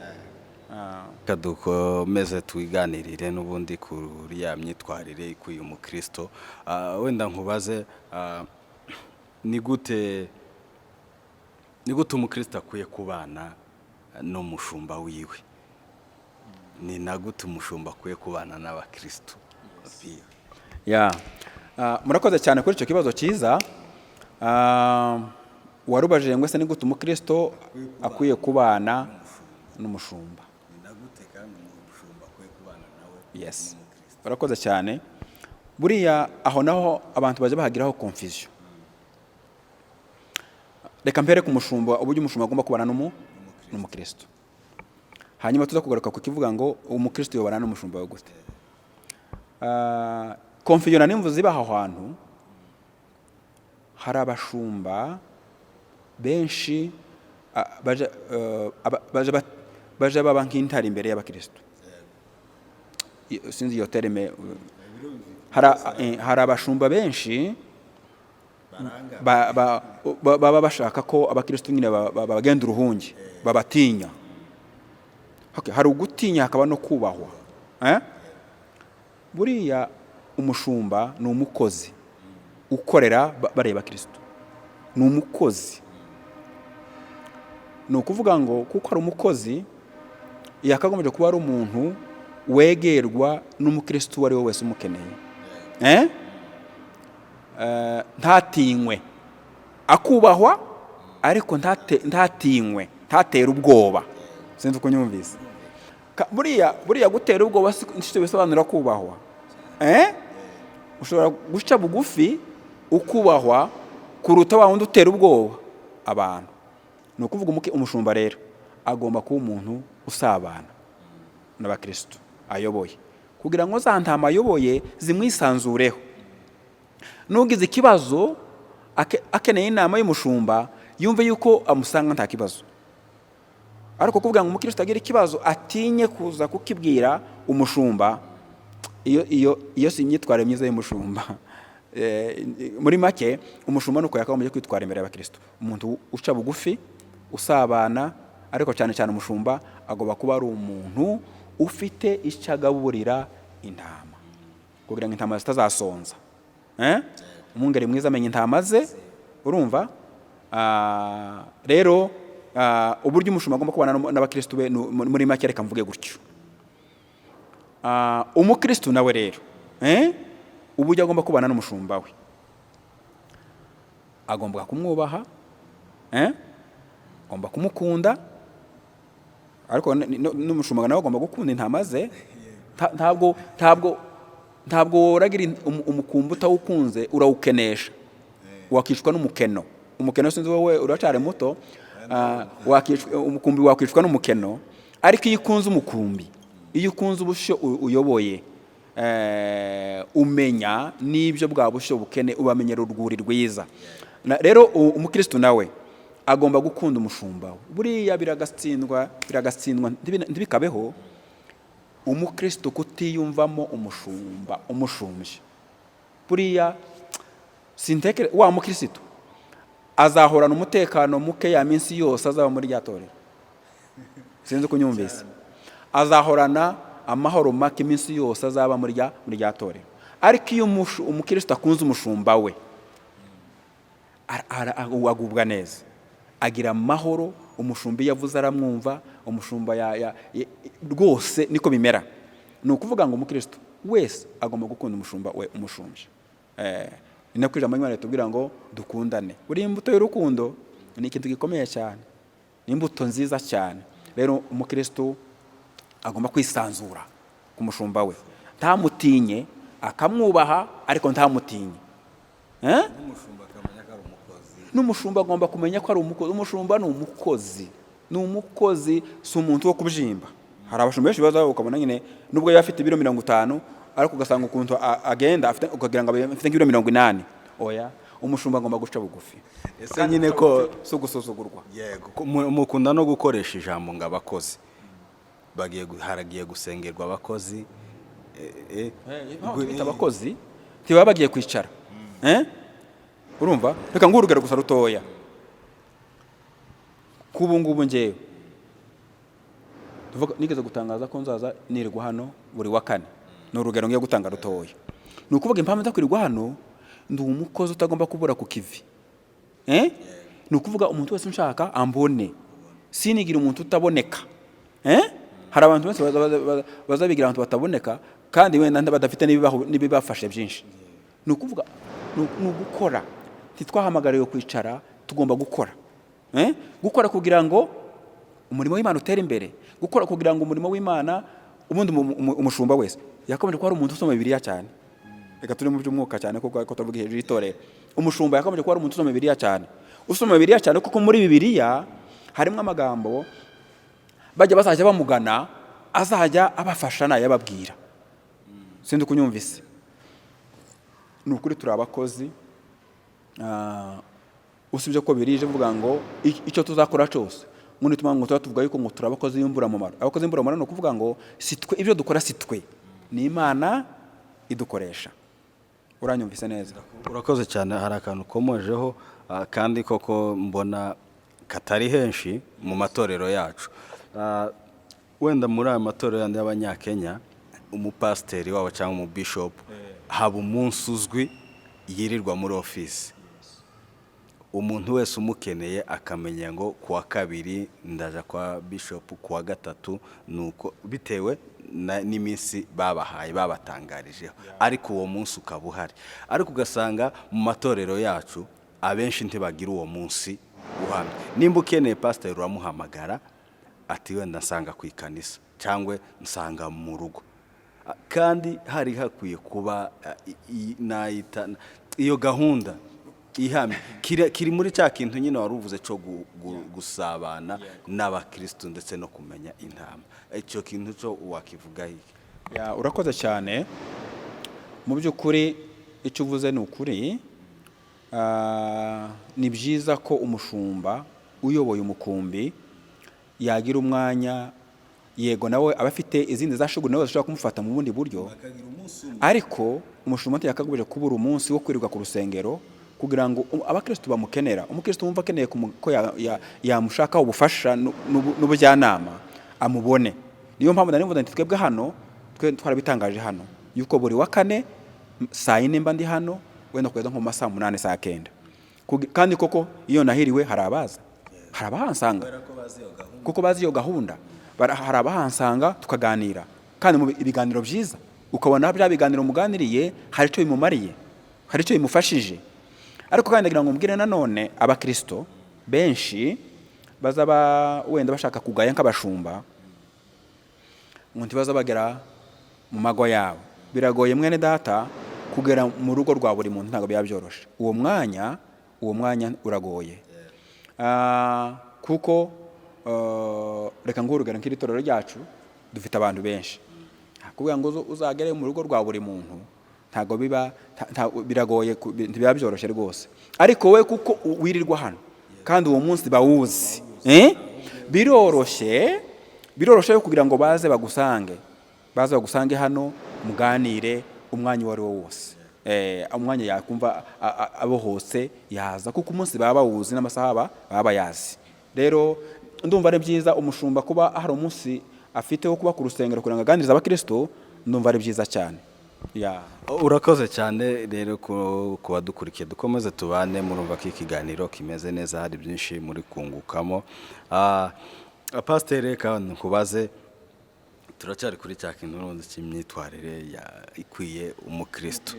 Reka dukomeze twiganirire n'ubundi kuri ya myitwarire ikwiye umukristo. Wenda nkubaze, ni gute umukristo akwiye kubana n'umushumba wiwe? Ni na gute umushumba akwiye kubana n'abakristo biwe? Ya. Murakoze cyane kuri icyo kibazo cyiza. Warubajije ngo ese ni gute umukristo akwiye kubana n'umushumba? Ni na gute kandi umushumba akwiye kubana nawe? Yes, urakoze cyane. Buriya aho naho abantu bajya bahagiraho confusion. Reka mpere ku mushumba, uburyo umushumba agomba kubana n'umukristo, hanyuma tuza kugaruka ku kivuga ngo umukristo yobana n'umushumba we gute. Confusion n'imvu ziba aho hantu, hari abashumba benshi baja baba nk'intare imbere y'abakristo. Sinzi iyo terme. Hari abashumba benshi baba bashaka ko abakristo nyine babagenda uruhunge, babatinya. Okay, hari ugutinya hakaba no kubahwa. Eh? Buriya umushumba ni umukozi ukorera bareba Kristo, ni umukozi. Ni ukuvuga ngo kuko ari umukozi, yakagombye kuba ari umuntu wegerwa n'umukristo uwo ari we wese umukeneye. Eh? Ntatinywe, akubahwa, ariko ntatinywe, ntatere ubwoba. Sinzi uko nyumvise. Buriya gutera ubwoba si bisobanura kubahwa. Eh? Ushobora guca bugufi ukubahwa kuruta wa wundi utera ubwoba abantu. Ni ukuvuga umushumba rero agomba kuba umuntu usabana n'abakristo ayoboye, kugira ngo za ntama ayoboye zimwisanzureho. N'ugize ikibazo akeneye inama y'umushumba, yumve yuko amusanga nta kibazo. Ariko kuvuga ngo umukristo agira ikibazo atinye kuza kukibwira umushumba, iyo si imyitwarire myiza y'umushumba. Muri make, umushumba nuko yakagombye kwitwara imbere y'abakristo: umuntu uca bugufi, usabana. Ariko cyane cyane umushumba agomba kuba ari umuntu ufite icyo agaburira intama kugira ngo intama zitazasonza. Eh? Umwungeri mwiza amenya intama ze. Urumva? Rero uburyo umushumba agomba kubana n'abakristo be, muri make reka mvuge gutyo. Umukristo nawe rero, uburyo agomba kubana n'umushumba we, agomba kumwubaha, agomba kumukunda, ariko n'umushumba nawe agomba gukunda intama ze. Ntabwo woragira umukumbi utawukunze, urawukenesha, wakicwa n'umukeno. Umukeno, sinzi, wowe uracyari muto. Umukumbi wakwicwa n'umukeno. Ariko iyo ukunze umukumbi, iyo ukunze ubushyo uyoboye, umenya n'ibyo bwa bushyo bukene, ubamenyera urwuri rwiza. Rero umukristo nawe agomba kumenya ko umushumba we Agomba gukunda umushumba we. Buriya biragatsindwa, biragatsindwa, ntibikabeho umukristo kutiyumvamo umushumba umushumbye. Buriya sintekere wa mukristo azahorana umutekano muke ya minsi yose azaba muri rya torero. Sinzi uko unyumvise. Azahorana amahoro make iminsi yose azaba muri rya torero. Ariko iyo umukristo akunze umushumba we, agubwa neza, agira amahoro. Umushumba iyo avuze aramwumva. Umushumba rwose niko bimera. Ni ukuvuga ngo umukristo wese agomba gukunda umushumba we umushumbye. Ni nako ijambo ry'Imana ritubwira ngo dukundane. Buriya imbuto y'urukundo ni ikintu gikomeye cyane, ni imbuto nziza cyane. Rero umukristo agomba kwisanzura ku mushumba we, ntamutinye, akamwubaha ariko ntamutinye. Eh? N'umushumba akamenya ko ari umukozi. N'umushumba agomba kumenya ko ari umukozi. Umushumba ni umukozi, ni umukozi, si umuntu wo kubyimba. Hari abashumba benshi baza ukabona nyine nubwo yaba afite ibiro 50, ariko ugasanga ukuntu agenda afite, ukagira ngo afite nk'ibiro 80. Oya, umushumba agomba guca bugufi. Ese nyine ko si ugusuzugurwa. Yego, ko mukunda no gukoresha ijambo ngo abakozi bagiye haragiye gusengerwa abakozi. Impamvu tubita abakozi, ntibaba bagiye kwicara. Eh? Urumva, reka nguhe urugero gusa rutoya. K'ubu ngubu ngewe tuvuga, nigeze gutangaza ko nzaza nirirwa hano buri wa kane. Ni urugero ngiye gutanga rutoya. Ni ukuvuga impamvu nza kwirirwa hano, ndi umukozi utagomba kubura ku kivi. Eh? Ni ukuvuga umuntu wese unshaka ambone, sinigira umuntu utaboneka. Eh? Hari abantu benshi baza bigira abantu bataboneka, kandi wenda badafite n'ibibafashe byinshi. Ni ukuvuga ni ugukora. Ntitwahamagariwe kwicara, tugomba gukora. Eh? Gukora kugira ngo umurimo w'Imana utere imbere, gukora kugira ngo umurimo w'Imana. Ubundi umushumba wese yakomeje kuba ari umuntu usoma Bibiliya cyane. Reka turi mu by'umwuka cyane, kuko ko tuvuga hejuru y'itorero. Umushumba yakomeje kuba ari umuntu usoma Bibiliya cyane, usoma Bibiliya cyane, kuko muri Bibiliya harimo amagambo bajya bazajya bamugana, azajya abafasha nayababwira. Sinzi kunyumvise. Ni ukuri turi abakozi. Usibye ko birije vuga ngo icyo tuzakora cyose ngo nituma ngo tuba tuvuga yuko ngo turi abakozi b'imburamumaro. Abakozi b'imburamumaro ni ukuvuga ngo si twe, ibyo dukora si twe, ni Imana idukoresha. Uranyumvise neza? Urakoze cyane. Hari akantu ukomojeho, kandi koko mbona katari henshi mu matorero yacu. Wenda muri aya matorero yandi y'Abanyakenya, umupasiteri wabo cyangwa umubishopu haba umunsi uzwi yirirwa muri ofisi. Umuntu wese umukeneye akamenya ngo ku wa kabiri ndaja kwa bishopu, ku wa gatatu nuko, bitewe n'iminsi babahaye, babatangarijeho, ariko uwo munsi ukaba uhari. Ariko ugasanga mu matorero yacu abenshi ntibagira uwo munsi uhamye. Nimba ukeneye pasiteri, uramuhamagara ati wenda nsanga ku ikanisa cyangwa nsanga mu rugo. Kandi hari hakwiye kuba nayita iyo gahunda ihamye. Kiri muri cya kintu nyine wari uvuze cyo gusabana n'abakirisitu ndetse no kumenya intama. Icyo kintu cyo wakivuga iki? Ya, urakoze cyane. Mu by'ukuri icyo uvuze ni ukuri. Ni byiza ko umushumba uyoboye umukumbi yagira umwanya. Yego, nawe aba afite izindi za shuguri nawe zishobora kumufata mu bundi buryo, ariko umushumba ntiyakagombye kubura umunsi wo kwirirwa ku rusengero kugira ngo abakristo bamukenera, umukristo wumva akeneye ko yamushakaho ubufasha n'ubujyanama amubone. Niyo mpamvu nari mvuze nti twebwe hano twe twarabitangaje hano yuko buri wa kane saa 4 mba ndi hano, wenda kugeza nko mu ma saa 8, saa 9. Kandi koko iyo nahiriwe hari abaza, hari abahansanga kuko bazi iyo gahunda. Hari abahansanga tukaganira, kandi mu ibiganiro byiza, ukabona bya biganiro muganiriye hari icyo bimumariye, hari icyo bimufashije. Ariko kandi ndagira ngo mbwire nanone abakristo benshi bazaba wenda bashaka kugaya nk'abashumba ngo ntibaza bagera mu mago yabo. Biragoye, mwene data, kugera mu rugo rwa buri muntu, ntabwo biba byoroshe. Uwo mwanya uragoye. Kuko reka nguhe urugero nk'iri torero ryacu dufite abantu benshi. Kuvuga ngo uzagere mu rugo rwa buri muntu ntabwo biba biragoye, ntibiba byoroshye rwose. Ariko we kuko wirirwa hano. Kandi uwo munsi bawuzi. Eh? Biroroshye, biroroshye kugira ngo baze bagusange hano, muganire umwanya uwo ari wo wose. Umwanya yakumva abohotse yaza, kuko umunsi baba bawuzi n'amasaha baba bayazi. Rero ndumva ari byiza umushumba kuba hari umunsi afite wo kuba ku rusengero kugira ngo aganirize abakristo. Ndumva ari byiza cyane, ya. Urakoze cyane. Rero ku badukurikiye, dukomeze tubane. Murumva ko ikiganiro kimeze neza, hari byinshi muri kungukamo. Pasiteri, reka nkubaze, turacyari kuri cya kintu n'ubundi cy'imyitwarire ikwiye umukristo.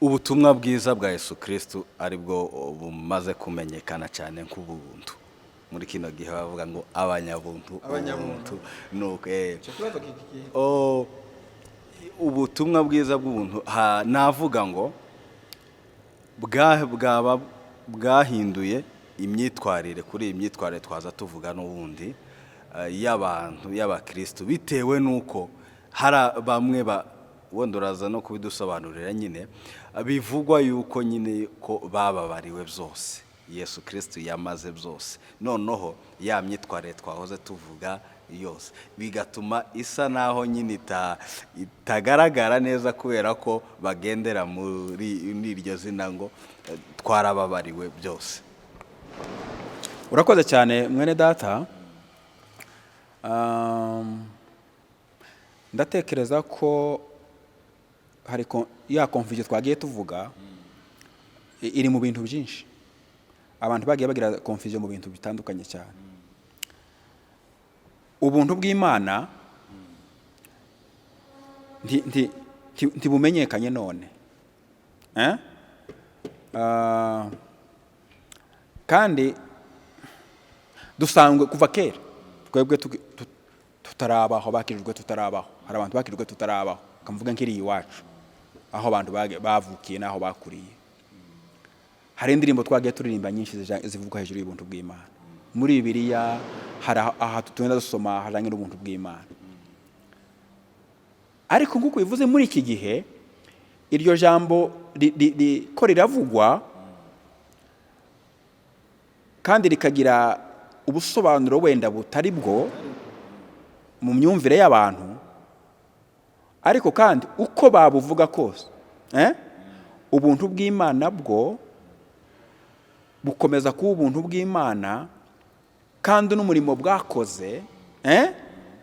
Ubutumwa bwiza bwa Yesu Kristo aribwo bumaze kumenyekana cyane nk'ubuntu muri kino gihe, bavuga ngo abanyabuntu, ubuntu nuko ubutumwa bwiza bw'ubuntu, navuga ngo bwaba bwahinduye imyitwarire kuri iyi myitwarire twaza tuvuga n'ubundi y'abantu, y'abakristo, bitewe n'uko hari bamwe wenda uraza no kubidusobanurira nyine, bivugwa yuko nyine ko bababariwe byose, Yesu Kristo yamaze byose, noneho ya myitwarire twahoze tuvuga yose bigatuma isa naho nyine itagaragara neza, kubera ko bagendera muri iryo zina ngo twarababariwe byose. Urakoze cyane, mwene data. Ndatekereza ko hari ya confusion twagiye tuvuga iri mu bintu byinshi. Abantu bagiye bagira confusion mu bintu bitandukanye cyane. Ubuntu bw'Imana ntibumenyekanye none. Eh? Kandi dusanzwe kuva kera twebwe tutarabaho, bakirijwe tutarabaho, hari abantu bakirijwe tutarabaho. Kamuvuga nk'iri iwacu, aho abantu bavukiye n'aho bakuriye, hari indirimbo twagiye turirimba nyinshi zivuga hejuru y'ubuntu bw'Imana. Muri Bibiliya hari aha tugenda dusoma hajyanye n'ubuntu bw'Imana. Ariko nk'uko bivuze, muri iki gihe iryo jambo ko riravugwa kandi rikagira ubusobanuro wenda butari bwo mu myumvire y'abantu. Ariko kandi uko babuvuga kose, ubuntu bw'Imana bwo bukomeza kuba ubuntu bw'Imana, kandi n'umurimo bwakoze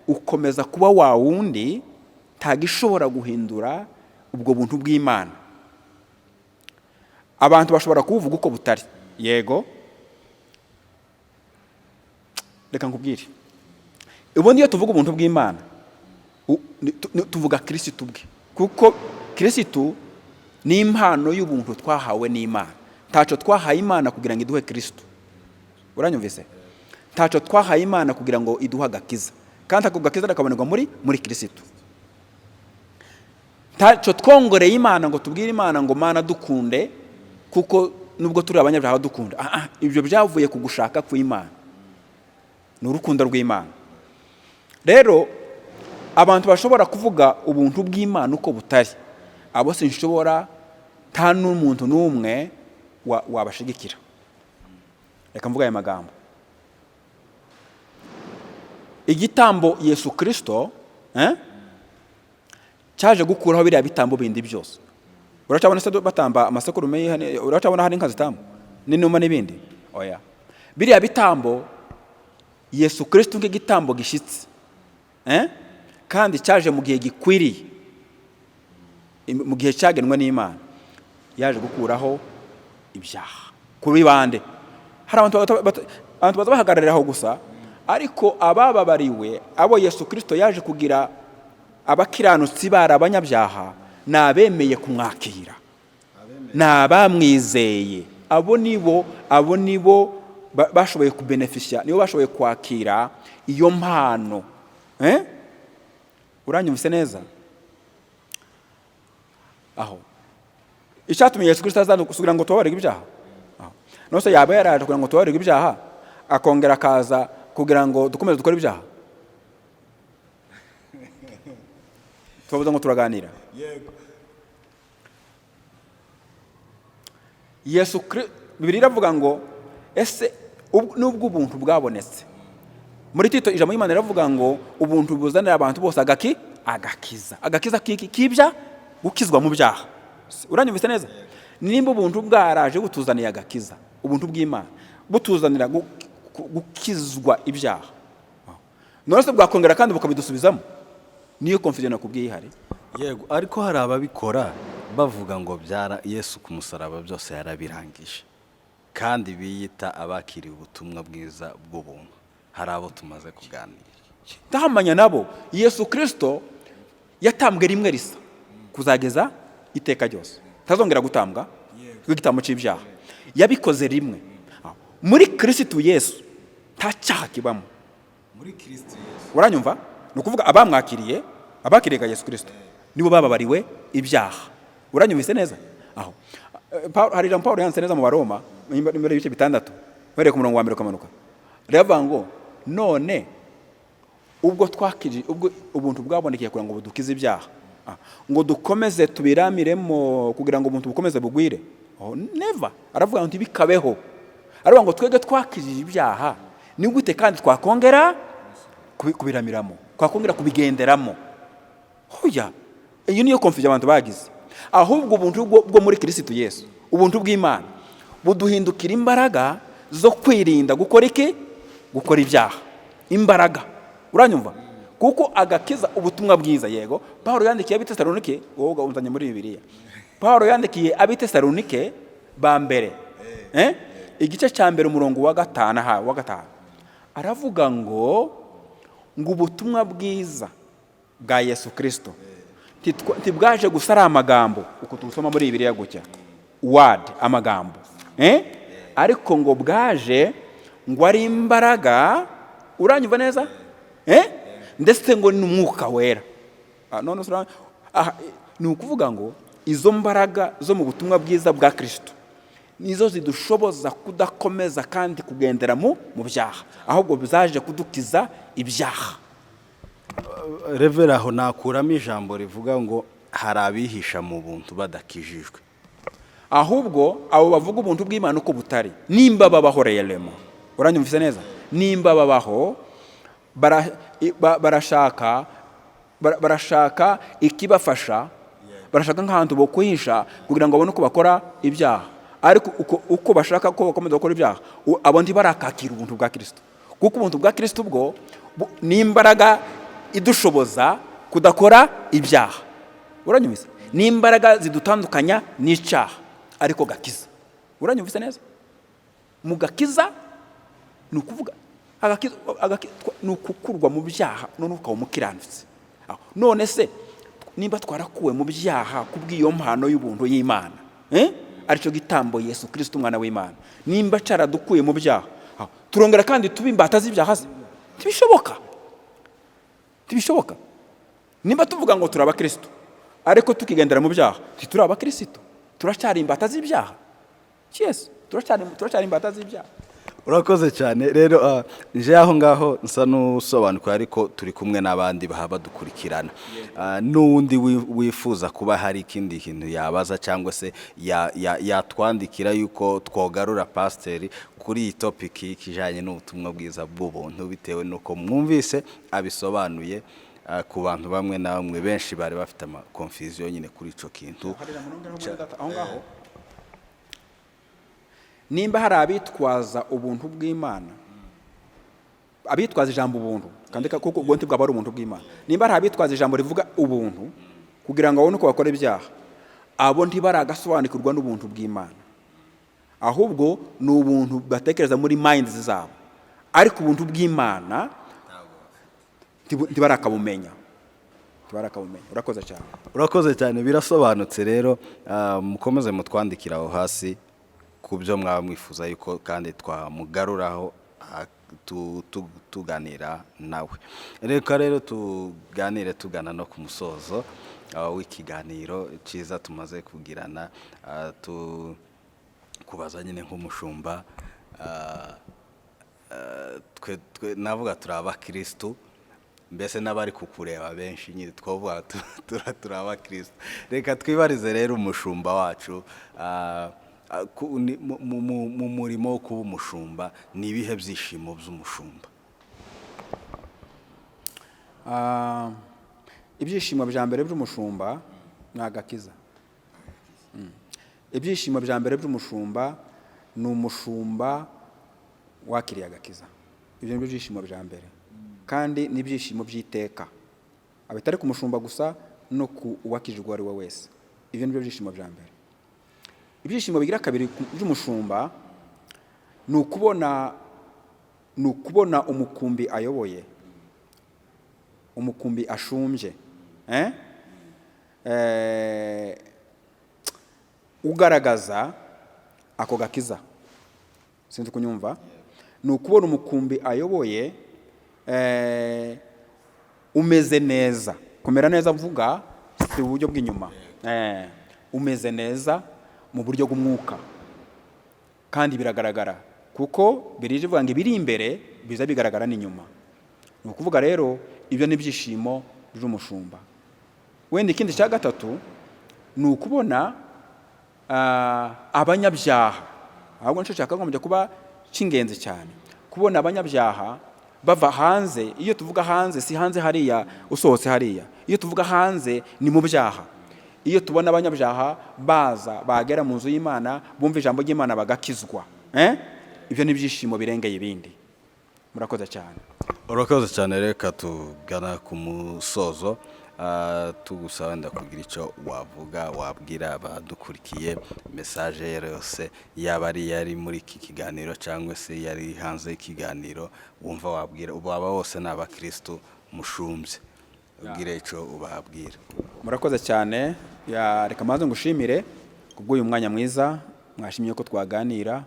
ukomeza kuba wa wundi. Ntabwo ishobora guhindura ubwo buntu bw'Imana. Abantu bashobora kubuvuga uko butari. Yego, reka nkubwire, ubundi iyo tuvuga ubuntu bw'Imana, tuvuga Kirisitu bwe, kuko Kirisitu ni impano y'ubuntu twahawe n'Imana. Ntacyo twahaye Imana kugira ngo iduhe Kirisitu. Uranyumvise? Ntacyo twahaye Imana kugira ngo iduhe agakiza, kandi ako gakiza kabonerwa muri Kirisitu. Ntacyo twongoreye Imana ngo tubwire Imana ngo: "Mana, dukunde, kuko nubwo turi abanyabyaha dukunda." Ibyo byavuye ku gushaka kw'Imana, ni urukundo rw'Imana. Rero abantu bashobora kuvuga ubuntu bw'Imana uko butari, abo sinshobora, nta n'umuntu n'umwe wabashigikira. Reka mvuga aya magambo: igitambo Yesu Kirisito cyaje gukuraho biriya bitambo bindi byose. Uracabona se batamba amasekurume y'ihene? Uracabona hari inka zitamba n'inuma n'ibindi? Oya, biriya bitambo, Yesu Kirisito nk'igitambo gishyitse, kandi cyaje mu gihe gikwiriye, mu gihe cyagenwe n'Imana, yaje gukuraho ibyaha kuri bande? Hari abantu abantu baza bahagararira aho gusa, ariko abababariwe, abo Yesu Kirisito yaje kugira abakiranutsi bari abanyabyaha, ni abemeye kumwakira, ni abamwizeye. Abo nibo bashoboye kubenefisha, nibo bashoboye kwakira iyo mpano. Eh? Uranyumvise neza aho? Icyatumye Yesu Kirisito aza kugira ngo tubabarirwe ibyaha. Aho. Nose yaba yaraje kugira ngo tubabarirwe ibyaha, akongera akaza kugira ngo dukomeze dukore ibyaha? Tubabuza ngo turaganira. Yego. Yesu, Bibiliya iravuga ngo ese nubwo ubuntu bwabonetse muri Tito, ijambo ry'Imana riravuga ngo ubuntu buzanira abantu bose agakiza. Agakiza kiki? Kibya gukizwa mu byaha. Uranyumvise neza? Nimba ubuntu bwaraje butuzaniye agakiza, ubuntu bw'Imana butuzanira gukizwa ibyaha, none se bwakongera kandi bukabidusubizamo? Niyo confusion nakubwiye ihari. Yego, ariko hari ababikora bavuga ngo byara Yesu ku musaraba byose yarabirangije, kandi biyita abakiriye ubutumwa bwiza bw'ubuntu. Hari abo tumaze kuganira. Ndahamanya nabo. Yesu Kirisito yatambwe rimwe risa kuzageza iteka ryose, tazongera gutambwa rw'igitambo cy'ibyaha. Yabikoze rimwe. Muri Kirisitu Yesu nta cyaha kibamo. Muri Kirisito Yesu. Uranyumva? Ni ukuvuga abamwakiriye, abakiriye Yesu Kirisito, nibo bababariwe ibyaha. Uranyumvise neza aho? Hari ijambo Paul yanditse neza mu Baroma imbere y'ibice 6, uhereye ku murongo wa mbere ukamanuka, riravuga ngo none ubwo twakiri, ubwo ubuntu bwabonekeye kugira ngo budukize ibyaha, ngo dukomeze tubiramiremo kugira ngo ubuntu bukomeze bugwire? Oh, never. Aravuga ngo ntibikabeho. Aravuga ngo twebwe twakijije ibyaha, ni gute kandi twakongera kubiramiramo, twakongera kubigenderamo? Hoya, iyo niyo confusion abantu bagize. Ahubwo ubuntu bwo muri Kirisitu Yesu, ubuntu bw'Imana buduhindukira imbaraga zo kwirinda gukora iki? Gukora ibyaha. Imbaraga, uranyumva? Kuko agakiza, ubutumwa bwiza, yego, Paul yandikiye ab'i Tesalonike, wowe unzanye muri Bibiliya, Paul yandikiye ab'i Tesalonike ba mbere, igice cya mbere, umurongo wa gatanu, aha wa gatanu, aravuga ngo ubutumwa bwiza bwa Yesu Kirisito ntibwaje gusa ari amagambo uko tubusoma muri Bibiliya gutya, word, amagambo, ariko ngo bwaje ngo ari imbaraga. Uranyumva neza? Ndetse ngo ni Umwuka Wera. None aha, ni ukuvuga ngo izo mbaraga zo mu butumwa bwiza bwa Kirisito nizo zidushoboza kudakomeza kandi kugendera mu byaha, ahubwo zaje kudukiza ibyaha. Reverend, aho nakuramo ijambo rivuga ngo hari abihisha mu buntu badakijijwe. Ahubwo abo bavuga ubuntu bw'Imana uko butari, nimba babaho reyelemo, uranyumvise neza? Nimba babaho, barashaka ikibafasha, barashaka nk'ahantu bo kuhisha kugira ngo babone uko bakora ibyaha. Ariko uko bashaka ko bakomeza gukora ibyaha, abo ntibarakakira ubuntu bwa Kirisito, kuko ubuntu bwa Kirisito bwo ni imbaraga idushoboza kudakora ibyaha. Uranyumvise? Ni imbaraga zidutandukanya n'icyaha, ariko gakiza. Uranyumvise neza? Mu gakiza ni ukuvuga ni ukukurwa mu byaha, none ukaba umukiranutsi. Aho. None se nimba twarakuwe mu byaha kubw'iyo mpano y'ubuntu y'Imana, aricyo gitambo Yesu Kirisito umwana w'Imana, nimba caradukuye mu byaha, aho, turongera kandi tuba imbata z'ibyaha se? Ntibishoboka, ntibishoboka. Nimba tuvuga ngo turi abakristo ariko tukigendera mu byaha, ntituri abakristo, turacyari imbata z'ibyaha. Yes, turacyari imbata z'ibyaha. Urakoze cyane. Rero nje aho ngaho nsa n'usobanukiwe, ariko turi kumwe n'abandi baha badukurikirana. N'uwundi wifuza kuba hari ikindi kintu yabaza cyangwa se yatwandikira yuko twogarura pasiteri kuri iyi topic kijyanye n'ubutumwa bwiza bw'ubuntu, bitewe n'uko mwumvise abisobanuye, ku bantu bamwe na bamwe benshi bari bafite ama confusion nyine kuri icyo kintu. Aho ngaho, nimba hari abitwaza ubuntu bw'Imana, abitwaza ijambo ubuntu kandi kuko ubwo ntibwaba ari ubuntu bw'Imana, nimba hari abitwaza ijambo rivuga ubuntu kugira ngo babone uko bakora ibyaha, abo ntibaragasobanukirwa n'ubuntu bw'Imana. Ahubwo ni ubuntu batekereza muri minds zabo, ariko ubuntu bw'Imana ntibarakabumenya, ntibarakabumenya. Urakoze cyane. Urakoze cyane, birasobanutse. Rero mukomeze mutwandikira aho hasi ku byo mwaba mwifuza yuko kandi twamugaruraho, tuganira nawe. Reka rero tuganire tugana no ku musozo w'ikiganiro cyiza tumaze kugirana, kubaza nyine nk'umushumba, twe navuga turi abakirisitu, mbese n'abari kukureba benshi nyine twavuga turi abakirisitu. Reka twibarize rero umushumba wacu. Mu murimo wo kuba umushumba, ni ibihe byishimo by'umushumba? Ibyishimo bya mbere by'umushumba ni agakiza. Ibyishimo bya mbere by'umushumba ni umushumba wakiriye agakiza. Ibyo ni byo byishimo bya mbere kandi ni ibyishimo by'iteka, bitari ku mushumba gusa, no ku uwakijwe uwo ari we wese. Ibyo ni byo byishimo bya mbere. Ibyishimo bigira kabiri by'umushumba ni ukubona umukumbi ayoboye, umukumbi ashumbye, eh? Ugaragaza ako gakiza. Sinzi kunyumva. Ni ukubona umukumbi ayoboye umeze neza. Kumera neza mvuga si uburyo bw'inyuma, umeze neza mu buryo bw'umwuka, kandi biragaragara kuko birije ivuga ngo ibiri imbere biza bigaragara n'inyuma. Ni ukuvuga rero ibyo ni ibyishimo by'umushumba. Wenda ikindi cya gatatu ni ukubona abanyabyaha, ahubwo nicyo cyakagombye kuba cy'ingenzi cyane, kubona abanyabyaha bava hanze. Iyo tuvuga hanze, si hanze hariya usohotse hariya. Iyo tuvuga hanze ni mu byaha. Iyo tubona abanyabyaha baza bagera mu nzu y'Imana, bumva ijambo ry'Imana bagakizwa, eh? Ibyo ni ibyishimo birengeye ibindi. Murakoze cyane. Urakoze cyane. Reka tugana ku musozo, tugusaba wenda kugira icyo wavuga, wabwira abadukurikiye, message yose, yaba ari yari muri iki kiganiro cyangwa se yari hanze y'ikiganiro, wumva wabwira baba bose ni abakirisitu mushumbye, ubwire icyo ubabwira. Murakoze cyane. Ya, reka maze ngushimire kubw'uyu mwanya mwiza mwashimye ko twaganira.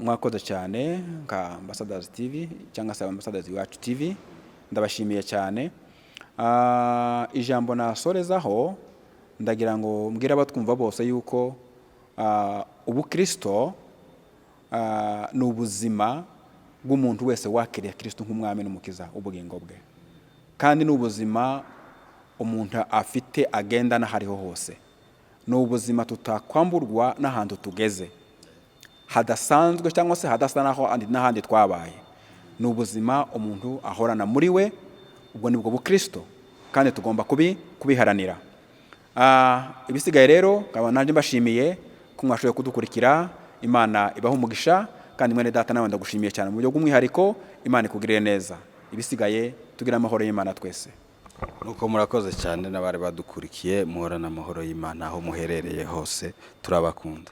Mwakoze cyane nka Ambassadors TV cyangwa se Ambassadors Iwacu TV, ndabashimiye cyane. Ijambo nasorezaho, ndagira ngo mbwire abatwumva bose yuko ubukristo ni ubuzima bw'umuntu wese wakiriye Kristo nk'umwami n'umukiza w'ubugingo bwe, kandi ni ubuzima umuntu afite agendana aho ariho hose. Ni ubuzima tutakwamburwa n'ahantu tugeze hadasanzwe cyangwa se hadasa n'aho n'ahandi twabaye. Ni ubuzima umuntu ahorana muri we. Ubwo ni bwo bukristo kandi tugomba kubiharanira. Ibisigaye rero nkaba nanjye mbashimiye ko mwashoboye kudukurikira. Imana ibaha umugisha. Kandi mwene data, nawe ndagushimiye cyane mu buryo bw'umwihariko. Imana ikugirire neza. Ibisigaye tugire amahoro y'Imana twese. Nuko murakoze cyane n'abari badukurikiye. Muhorane amahoro y'Imana aho muherereye hose. Turabakunda.